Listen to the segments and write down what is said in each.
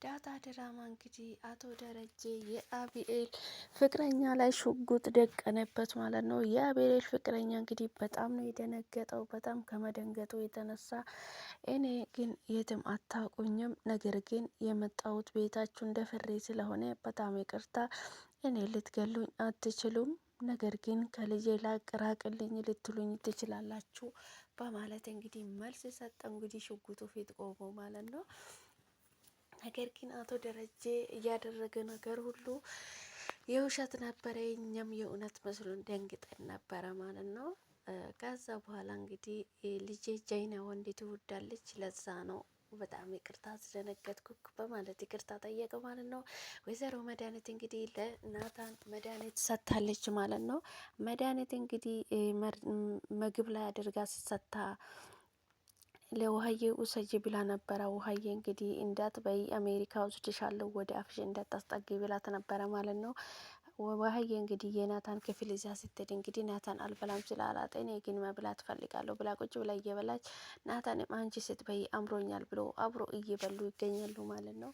ዳጣ ድራማ እንግዲህ አቶ ደረጀ የአቢኤል ፍቅረኛ ላይ ሽጉጥ ደቀነበት ማለት ነው። የአቢኤል ፍቅረኛ እንግዲህ በጣም ነው የደነገጠው። በጣም ከመደንገጡ የተነሳ እኔ ግን የትም አታውቁኝም፣ ነገር ግን የመጣሁት ቤታችሁ ደፍሬ ስለሆነ በጣም ይቅርታ፣ እኔ ልትገሉኝ አትችሉም፣ ነገር ግን ከልጄ ላቅ ራቅልኝ ልትሉኝ ትችላላችሁ በማለት እንግዲህ መልስ ሰጠ። እንግዲህ ሽጉጡ ፊት ቆሞ ማለት ነው። ነገር ግን አቶ ደረጀ እያደረገ ነገር ሁሉ የውሸት ነበረ። እኛም የእውነት መስሎን ደንግጠን ነበረ ማለት ነው። ከዛ በኋላ እንግዲህ ልጄ ጀይና ወንድ ትወዳለች፣ ለዛ ነው በጣም ይቅርታ አስደነገጥኩክ በማለት ይቅርታ ጠየቀ ማለት ነው። ወይዘሮ መድኃኒት እንግዲህ ለናታን መድኃኒት ሰጥታለች ማለት ነው። መድኃኒት እንግዲህ ምግብ ላይ አድርጋ ሰጥታ ለውሀዬ ውሰጂ ብላ ነበረ። ውሀዬ እንግዲህ እንዳትበይ አሜሪካ ወስድሻለሁ ወደ አፍሽ እንዳታስጠጊ ብላት ነበረ ማለት ነው። ውሀዬ እንግዲህ የናታን ክፍል ይዛ ስትሄድ እንግዲህ ናታን አልበላም ስላላት እኔ ግን መብላት ፈልጋለሁ ብላ ቁጭ ብላ እየበላች ናታንም አንቺ ስትበይ አምሮኛል ብሎ አብሮ እየበሉ ይገኛሉ ማለት ነው።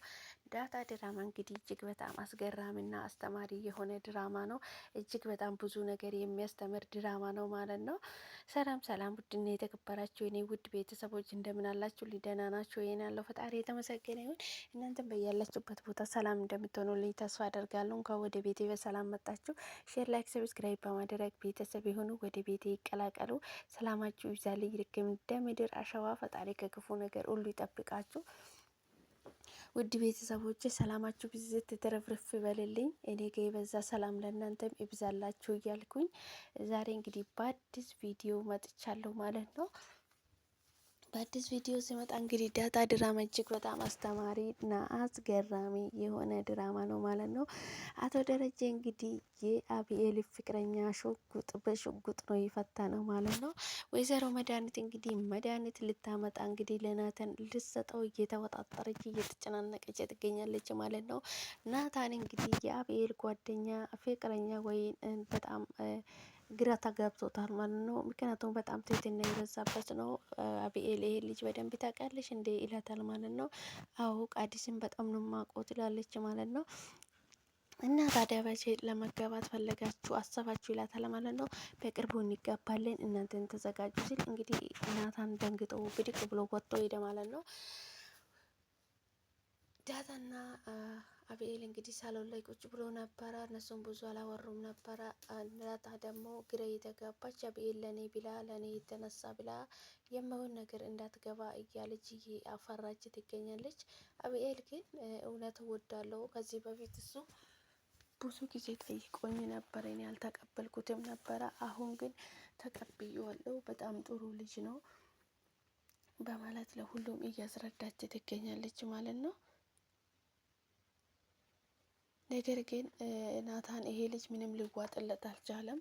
ዳታ ድራማ እንግዲህ እጅግ በጣም አስገራሚና አስተማሪ የሆነ ድራማ ነው። እጅግ በጣም ብዙ ነገር የሚያስተምር ድራማ ነው ማለት ነው። ሰላም ሰላም፣ ውድና የተከበራችሁ የኔ ውድ ቤተሰቦች እንደምን አላችሁ? ደህና ናችሁ? ይሄን ያለው ፈጣሪ የተመሰገነ ይሁን። እናንተም በያላችሁበት ቦታ ሰላም እንደምትሆኑልኝ ተስፋ አደርጋለሁ። እንኳን ወደ ቤቴ በሰላም መጣችሁ። share፣ like፣ subscribe በማድረግ ቤተሰብ የሆኑ ወደ ቤቴ ይቀላቀሉ። ሰላማችሁ ይብዛልኝ። ልክ እንደ ምድር አሸዋ ፈጣሪ ከክፉ ነገር ሁሉ ይጠብቃችሁ። ውድ ቤተሰቦች ሰላማችሁ ብዝት ትርፍርፍ ይበልልኝ። እኔ ጋ የበዛ ሰላም ለእናንተም ይብዛላችሁ እያልኩኝ ዛሬ እንግዲህ በአዲስ ቪዲዮ መጥቻለሁ ማለት ነው። በአዲስ ቪዲዮ ሲመጣ እንግዲህ ዳጣ ድራማ እጅግ በጣም አስተማሪ እና አስገራሚ የሆነ ድራማ ነው ማለት ነው። አቶ ደረጀ እንግዲህ የአብኤል ፍቅረኛ ሽጉጥ በሽጉጥ ነው የፈታ ነው ማለት ነው። ወይዘሮ መድኃኒት እንግዲህ መድኃኒት ልታመጣ እንግዲህ ለናታን ልሰጠው እየተወጣጠረች እየተጨናነቀች ትገኛለች ማለት ነው። ናታን እንግዲህ የአብኤል ጓደኛ ፍቅረኛ ወይ በጣም ግራ ተጋብቶታል ማለት ነው። ምክንያቱም በጣም ትህትና የበዛበት ነው። አብኤል ይሄ ልጅ በደንብ ታውቂያለሽ እንዴ ይላታል ማለት ነው። አዎ ቃዲስን በጣም ነው የማውቀው ትላለች ማለት ነው። እና ታዲያ መቼ ለመጋባት ፈለጋችሁ አሰባችሁ ይላታል ማለት ነው። በቅርቡ እንጋባለን እናንተን ተዘጋጁ ሲል እንግዲህ ናታን ደንግጦ ብድቅ ብሎ ወጥቶ ሄደ ማለት ነው። ዳታና አብኤል እንግዲህ ሳሎን ላይ ቁጭ ብሎ ነበረ። እነሱም ብዙ አላወሩም ነበረ። ዳጣ ደግሞ ግራ የተጋባች አብኤል ለእኔ ብላ ለእኔ የተነሳ ብላ የማይሆን ነገር እንዳትገባ እያለች አፈራች ትገኛለች። አብኤል ግን እውነት እወዳለሁ ከዚህ በፊት እሱ ብዙ ጊዜ ጠይቆኝ ነበረ፣ እኔ አልተቀበልኩትም ነበረ። አሁን ግን ተቀብዬዋለሁ። በጣም ጥሩ ልጅ ነው በማለት ለሁሉም እያስረዳች ትገኛለች ማለት ነው። ነገር ግን ናታን ይሄ ልጅ ምንም ሊዋጥለት አልቻለም።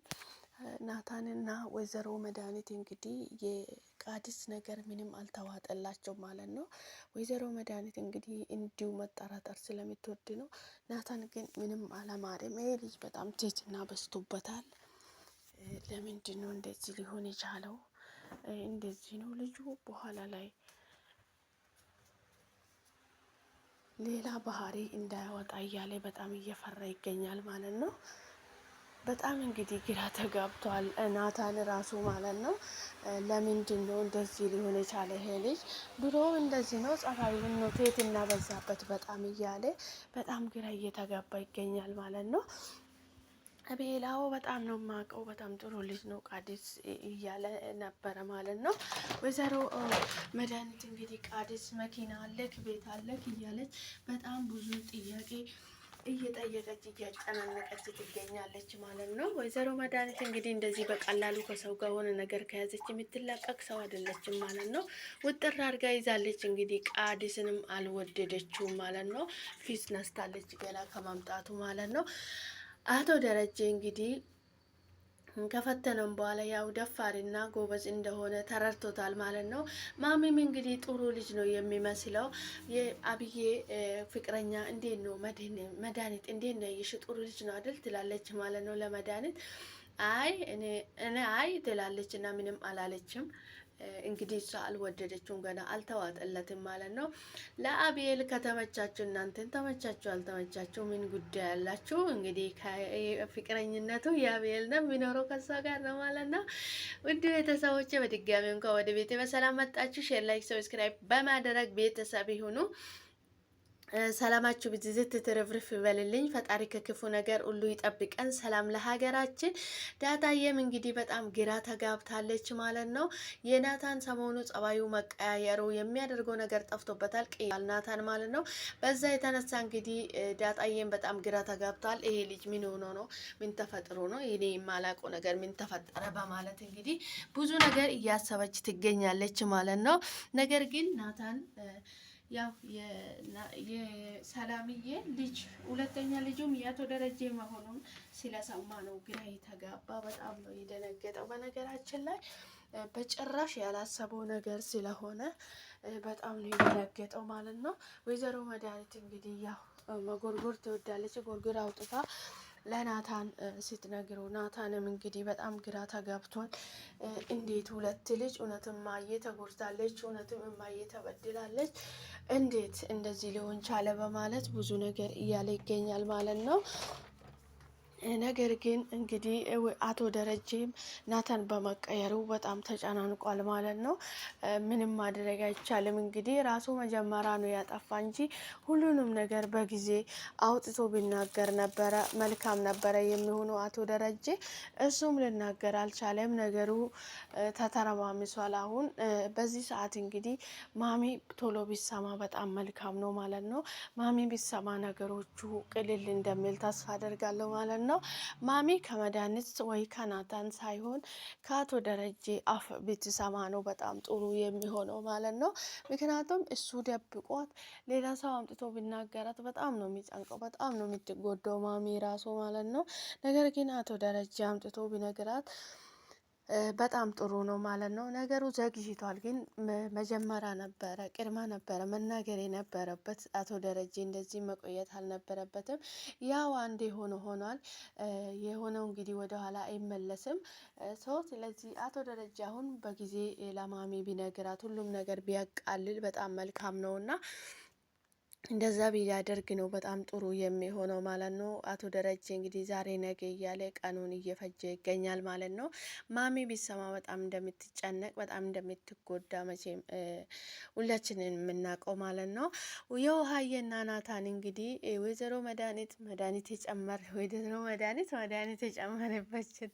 ናታንና ወይዘሮ መድኃኒት እንግዲህ የቃዲስ ነገር ምንም አልተዋጠላቸው ማለት ነው። ወይዘሮ መድኃኒት እንግዲህ እንዲሁ መጠራጠር ስለምትወድ ነው። ናታን ግን ምንም አላማረም። ይሄ ልጅ በጣም ትህትና በዝቶበታል። ለምንድን ነው እንደዚህ ሊሆን የቻለው? እንደዚህ ነው ልጁ በኋላ ላይ ሌላ ባህሪ እንዳያወጣ እያለ በጣም እየፈራ ይገኛል ማለት ነው። በጣም እንግዲህ ግራ ተጋብቷል ናታን ራሱ ማለት ነው። ለምንድን ነው እንደዚህ ሊሆን የቻለ ይሄ ልጅ? ድሮ እንደዚህ ነው ጸባዩን ነው ትህትና በዛበት በጣም እያለ በጣም ግራ እየተጋባ ይገኛል ማለት ነው። አቤላው በጣም ነው የማውቀው፣ በጣም ጥሩ ልጅ ነው ቃዲስ እያለ ነበረ ማለት ነው። ወይዘሮ መድኃኒት እንግዲህ ቃዲስ መኪና አለክ ቤት አለክ እያለች በጣም ብዙ ጥያቄ እየጠየቀች እያጨናነቀች ትገኛለች ማለት ነው። ወይዘሮ መድኃኒት እንግዲህ እንደዚህ በቀላሉ ከሰው ጋር ሆነ ነገር ከያዘች የምትላቀቅ ሰው አይደለችም ማለት ነው። ውጥር አድርጋ ይዛለች። እንግዲህ ቃዲስንም አልወደደችውም ማለት ነው። ፊት ነስታለች ገና ከማምጣቱ ማለት ነው። አቶ ደረጀ እንግዲህ ከፈተነም በኋላ ያው ደፋሪና ጎበዝ እንደሆነ ተረድቶታል ማለት ነው። ማሚም እንግዲህ ጥሩ ልጅ ነው የሚመስለው። የአብዬ ፍቅረኛ እንዴት ነው መድኃኒት እንዴት ነው ይሽ ጥሩ ልጅ ነው አይደል ትላለች ማለት ነው ለመድኃኒት። አይ እኔ አይ ትላለች እና ምንም አላለችም። እንግዲህ እሷ አልወደደችውም፣ ገና አልተዋጠለትም ማለት ነው። ለአቤል ከተመቻችሁ እናንተን ተመቻችሁ አልተመቻችሁ ምን ጉዳይ አላችሁ? እንግዲህ ፍቅረኝነቱ የአቤል ነው የሚኖረው ከሷ ጋር ነው ማለት ነው። ውድ ቤተሰቦቼ በድጋሚ እንኳን ወደ ቤቴ በሰላም መጣችሁ። share፣ like፣ subscribe በማድረግ ቤተሰብ ይሁኑ። ሰላማችሁ ብዝት ትርፍርፍ ይበልልኝ። ፈጣሪ ከክፉ ነገር ሁሉ ይጠብቀን። ሰላም ለሀገራችን። ዳታየም እንግዲህ በጣም ግራ ተጋብታለች ማለት ነው። የናታን ሰሞኑ ጸባዩ መቀያየሩ የሚያደርገው ነገር ጠፍቶበታል። ቅያል ናታን ማለት ነው። በዛ የተነሳ እንግዲህ ዳጣየም በጣም ግራ ተጋብቷል። ይሄ ልጅ ምን ሆኖ ነው? ምን ተፈጥሮ ነው? እኔ የማላውቀው ነገር ምን ተፈጠረ? በማለት እንግዲህ ብዙ ነገር እያሰበች ትገኛለች ማለት ነው። ነገር ግን ናታን ያው የሰላምዬ ልጅ ሁለተኛ ልጁም የአቶ ደረጀ መሆኑን ስለሰማ ነው ግራ የተጋባ። በጣም ነው የደነገጠው። በነገራችን ላይ በጭራሽ ያላሰበው ነገር ስለሆነ በጣም ነው የደነገጠው ማለት ነው። ወይዘሮ መድኃኒት እንግዲህ ያው መጎርጎር ትወዳለች። ጎርጎር አውጥታ ለናታን ስትነግረው ናታንም እንግዲህ በጣም ግራ ተጋብቷል። እንዴት ሁለት ልጅ እውነትም እማዬ ተጎድታለች፣ እውነትም እማዬ ተበድላለች፣ እንዴት እንደዚህ ሊሆን ቻለ? በማለት ብዙ ነገር እያለ ይገኛል ማለት ነው። ነገር ግን እንግዲህ አቶ ደረጀም ናታን በመቀየሩ በጣም ተጨናንቋል ማለት ነው። ምንም ማድረግ አይቻልም። እንግዲህ ራሱ መጀመሪያ ነው ያጠፋ እንጂ ሁሉንም ነገር በጊዜ አውጥቶ ቢናገር ነበረ መልካም ነበረ የሚሆኑ አቶ ደረጀ። እሱም ልናገር አልቻለም። ነገሩ ተተረማምሷል። አሁን በዚህ ሰዓት እንግዲህ ማሚ ቶሎ ቢሰማ በጣም መልካም ነው ማለት ነው። ማሚ ቢሰማ ነገሮቹ ቅልል እንደሚል ተስፋ አደርጋለሁ ማለት ነው። ማሚ ከመድኃኒት ወይ ከናታን ሳይሆን ከአቶ ደረጀ አፍ ብትሰማ ነው በጣም ጥሩ የሚሆነው ማለት ነው። ምክንያቱም እሱ ደብቋት ሌላ ሰው አምጥቶ ቢናገራት በጣም ነው የሚጨንቀው፣ በጣም ነው የምትጎዳው ማሚ ራሱ ማለት ነው። ነገር ግን አቶ ደረጀ አምጥቶ ቢነግራት በጣም ጥሩ ነው ማለት ነው። ነገሩ ዘግይቷል፣ ግን መጀመሪያ ነበረ ቅድማ ነበረ መናገር የነበረበት አቶ ደረጀ እንደዚህ መቆየት አልነበረበትም። ያው አንድ የሆነ ሆኗል። የሆነው እንግዲህ ወደኋላ አይመለስም። ሰው ስለዚህ አቶ ደረጀ አሁን በጊዜ ለማሚ ቢነግራት ሁሉም ነገር ቢያቃልል በጣም መልካም ነውና እንደዛ ቢያደርግ ነው በጣም ጥሩ የሚሆነው ማለት ነው። አቶ ደረጀ እንግዲህ ዛሬ ነገ እያለ ቀኑን እየፈጀ ይገኛል ማለት ነው። ማሚ ቢሰማ በጣም እንደምትጨነቅ በጣም እንደምትጎዳ መቼም ሁላችንን የምናውቀው ማለት ነው። የውሀዬና ናታን እንግዲህ ወይዘሮ መድኃኒት መድኃኒት የጨመረ ወይዘሮ መድኃኒት መድኃኒት የጨመረበችን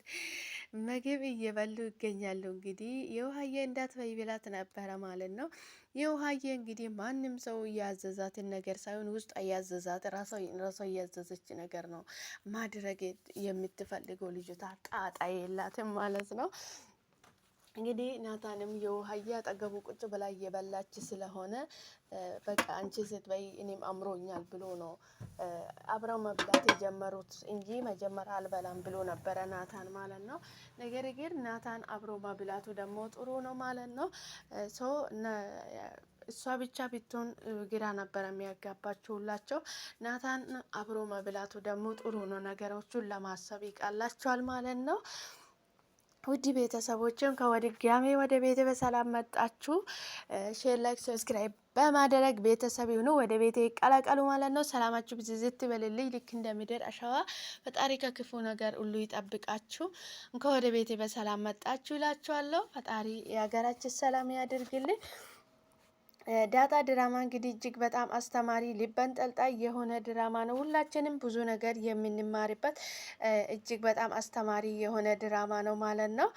ምግብ እየበሉ ይገኛሉ። እንግዲህ የውሀዬ እንዳትበይ ብላት ነበረ ማለት ነው። የውሀዬ እንግዲህ ማንም ሰው እያዘዛትን ነገር ሳይሆን ውስጥ እያዘዛት ራሷ እያዘዘች ነገር ነው ማድረግ የምትፈልገው ልጅቷ ጣጣ የላትም ማለት ነው። እንግዲህ ናታንም የውሀዬ አጠገቡ ቁጭ ብላ እየበላች ስለሆነ በቃ አንቺ ስትበይ እኔም አምሮኛል ብሎ ነው አብረው መብላት የጀመሩት እንጂ መጀመሪያ አልበላም ብሎ ነበረ ናታን ማለት ነው። ነገር ግን ናታን አብሮ መብላቱ ደግሞ ጥሩ ነው ማለት ነው። so እሷ ብቻ ብትሆን ግራ ነበረ የሚያጋባቸው ሁላቸው። ናታን አብሮ መብላቱ ደግሞ ጥሩ ነው፣ ነገሮቹን ለማሰብ ይቀላቸዋል ማለት ነው። ውድ ቤተሰቦችም ከወድጋሜ ወደ ቤት በሰላም መጣችሁ። share፣ like፣ subscribe በማድረግ ቤተሰብ ይሁኑ፣ ወደ ቤቴ ይቀላቀሉ ማለት ነው። ሰላማችሁ ብዝዝት ይበልልኝ። ልክ እንደ ምድር አሸዋ ፈጣሪ ከክፉ ነገር ሁሉ ይጠብቃችሁ። እንኳን ወደ ቤቴ በሰላም መጣችሁ ይላችኋለሁ። ፈጣሪ የሀገራችን ሰላም ያድርግልን። ዳጣ ድራማ እንግዲህ እጅግ በጣም አስተማሪ ልብ አንጠልጣይ የሆነ ድራማ ነው። ሁላችንም ብዙ ነገር የምንማርበት እጅግ በጣም አስተማሪ የሆነ ድራማ ነው ማለት ነው።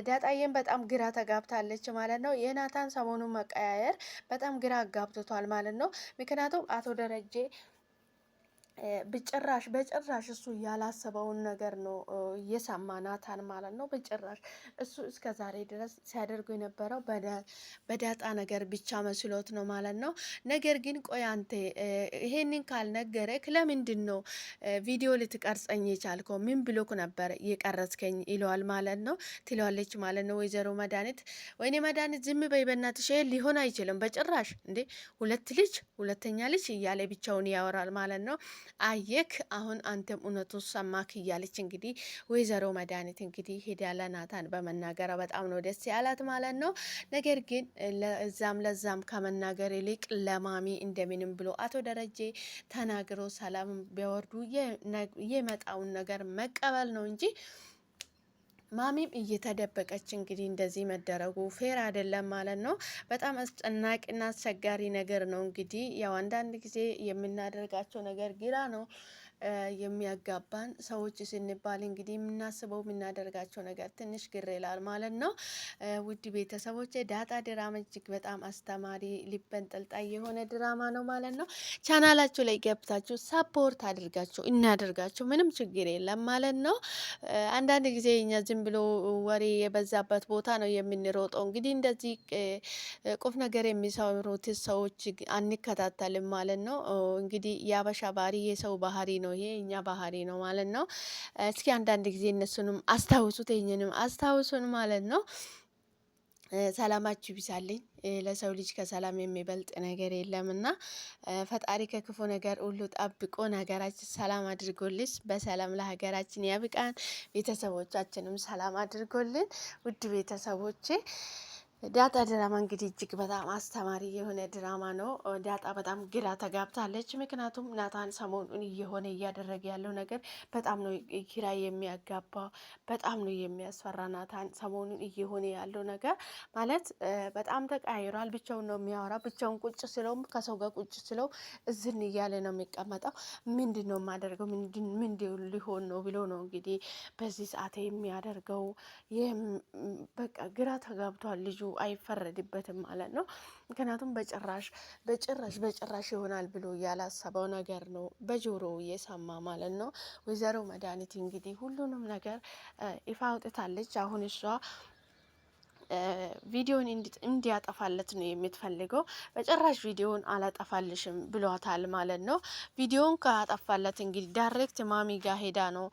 ዳጣዬም በጣም ግራ ተጋብታለች ማለት ነው። የናታን ሰሞኑን መቀያየር በጣም ግራ አጋብቶቷል ማለት ነው። ምክንያቱም አቶ ደረጀ በጭራሽ በጭራሽ እሱ ያላሰበውን ነገር ነው እየሰማ ናታን ማለት ነው። በጭራሽ እሱ እስከ ዛሬ ድረስ ሲያደርጉ የነበረው በዳጣ ነገር ብቻ መስሎት ነው ማለት ነው። ነገር ግን ቆይ አንተ ይሄንን ካልነገረክ ለምንድን ነው ቪዲዮ ልትቀርጸኝ የቻልከው? ምን ብሎክ ነበር የቀረጽከኝ? ይለዋል ማለት ነው። ትለዋለች ማለት ነው ወይዘሮ መድኃኒት። ወይኔ መድኃኒት ዝም በይ በእናትሽ፣ ሊሆን አይችልም በጭራሽ እንዴ! ሁለት ልጅ ሁለተኛ ልጅ እያለ ብቻውን ያወራል ማለት ነው። አየክ አሁን አንተም እውነቱ ሰማክ እያለች እንግዲህ ወይዘሮ መድኃኒት እንግዲህ ሄዳ ለናታን በመናገሯ በጣም ነው ደስ ያላት ማለት ነው። ነገር ግን ለዛም ለዛም ከመናገር ይልቅ ለማሚ እንደምንም ብሎ አቶ ደረጀ ተናግሮ ሰላም ቢያወርዱ የመጣውን ነገር መቀበል ነው እንጂ ማሚም እየተደበቀች እንግዲህ እንደዚህ መደረጉ fair አይደለም ማለት ነው። በጣም አስጨናቂና አስቸጋሪ ነገር ነው። እንግዲህ ያው አንዳንድ ጊዜ የምናደርጋቸው ነገር ግራ ነው የሚያጋባን። ሰዎች ስንባል እንግዲህ የምናስበው የምናደርጋቸው ነገር ትንሽ ግር ይላል ማለት ነው። ውድ ቤተሰቦች፣ ዳጣ ድራማ እጅግ በጣም አስተማሪ ልብ አንጠልጣይ የሆነ ድራማ ነው ማለት ነው። ቻናላችሁ ላይ ገብታችሁ support አድርጋችሁ እናደርጋችሁ ምንም ችግር የለም ማለት ነው። አንዳንድ ጊዜ እኛ ዝም ብሎ ወሬ የበዛበት ቦታ ነው የምንሮጠው። እንግዲህ እንደዚህ ቁም ነገር የሚሰሩት ሰዎች አንከታተልም ማለት ነው። እንግዲህ የአበሻ ባህሪ የሰው ባህሪ ነው። ይሄ እኛ ባህሪ ነው ማለት ነው። እስኪ አንዳንድ ጊዜ እነሱንም አስታውሱት፣ የኝንም አስታውሱን ማለት ነው። ሰላማችሁ ይብዛልኝ። ለሰው ልጅ ከሰላም የሚበልጥ ነገር የለምና ፈጣሪ ከክፉ ነገር ሁሉ ጠብቆ ሀገራችን ሰላም አድርጎልሽ በሰላም ለሀገራችን ያብቃን። ቤተሰቦቻችንም ሰላም አድርጎልን። ውድ ቤተሰቦቼ፣ ዳጣ ድራማ እንግዲህ እጅግ በጣም አስተማሪ የሆነ ድራማ ነው። ዳጣ በጣም ግራ ተጋብታለች። ምክንያቱም ናታን ሰሞኑን እየሆነ እያደረገ ያለው ነገር በጣም ነው ግራ የሚያጋባ፣ በጣም ነው የሚያስፈራ። ናታን ሰሞኑን እየሆነ ያለው ነገር ማለት በጣም ተቀያይሯል። ብቻውን ነው የሚያወራ። ብቻውን ቁጭ ስለውም ከሰው ጋር ቁጭ ስለው እዝን እያለ ነው የሚቀመጠው። ምንድን ነው የማደርገው? ምንድን ሊሆን ነው ብሎ ነው እንግዲህ በዚህ ሰዓት የሚያደርገው። በቃ ግራ ተጋብቷል ልጁ። አይፈረድበትም ማለት ነው። ምክንያቱም በጭራሽ በጭራሽ በጭራሽ ይሆናል ብሎ ያላሰበው ነገር ነው በጆሮ እየሰማ ማለት ነው። ወይዘሮ መድኃኒት እንግዲህ ሁሉንም ነገር ይፋ አውጥታለች። አሁን እሷ ቪዲዮን እንዲያጠፋለት ነው የምትፈልገው። በጭራሽ ቪዲዮን አላጠፋልሽም ብሏታል ማለት ነው። ቪዲዮን ካጠፋለት እንግዲህ direct ማሚ ጋ ሄዳ ነው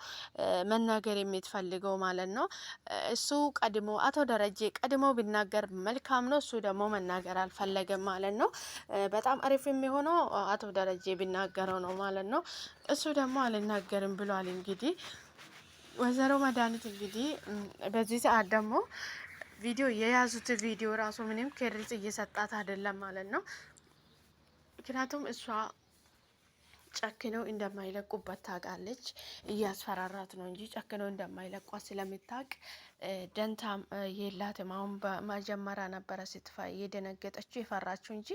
መናገር የምትፈልገው ማለት ነው። እሱ ቀድሞ አቶ ደረጀ ቀድሞ ቢናገር መልካም ነው። እሱ ደግሞ መናገር አልፈለገም ማለት ነው። በጣም አሪፍ የሚሆነው አቶ ደረጀ ቢናገረው ነው ማለት ነው። እሱ ደግሞ አልናገርም ብሏል። እንግዲህ ወይዘሮ መድኃኒት እንግዲህ በዚህ ሰዓት ደግሞ ቪዲዮ የያዙት ቪዲዮ ራሱ ምንም credit እየሰጣት አይደለም ማለት ነው። ምክንያቱም እሷ ጨክነው እንደማይለቁበት ታውቃለች። እያስፈራራት ነው እንጂ ጨክነው እንደማይለቋት ስለምታውቅ ደንታም የላትም። አሁን በመጀመሪያ ነበረ ስትፋ እየደነገጠችው የፈራችው እንጂ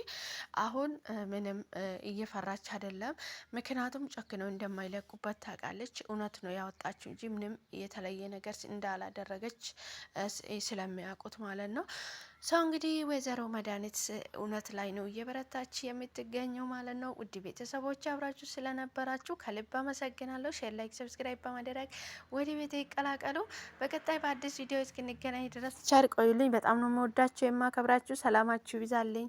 አሁን ምንም እየፈራች አይደለም። ምክንያቱም ጨክነው እንደማይለቁበት ታውቃለች። እውነት ነው ያወጣችው እንጂ ምንም የተለየ ነገር እንዳላደረገች ስለሚያውቁት ማለት ነው። ሰው እንግዲህ ወይዘሮ መድኃኒት እውነት ላይ ነው እየበረታች የምትገኘው ማለት ነው። ውድ ቤተሰቦች፣ አብራችሁ ስለነበራችሁ ከልብ አመሰግናለሁ። Share፣ like፣ subscribe በማድረግ ወደ ቤት ይቀላቀሉ። በቀጣይ በአዲስ ቪዲዮ እስክንገናኝ ድረስ ቸር ቆዩልኝ። በጣም ነው የምወዳችሁ የማከብራችሁ። ሰላማችሁ ይብዛልኝ።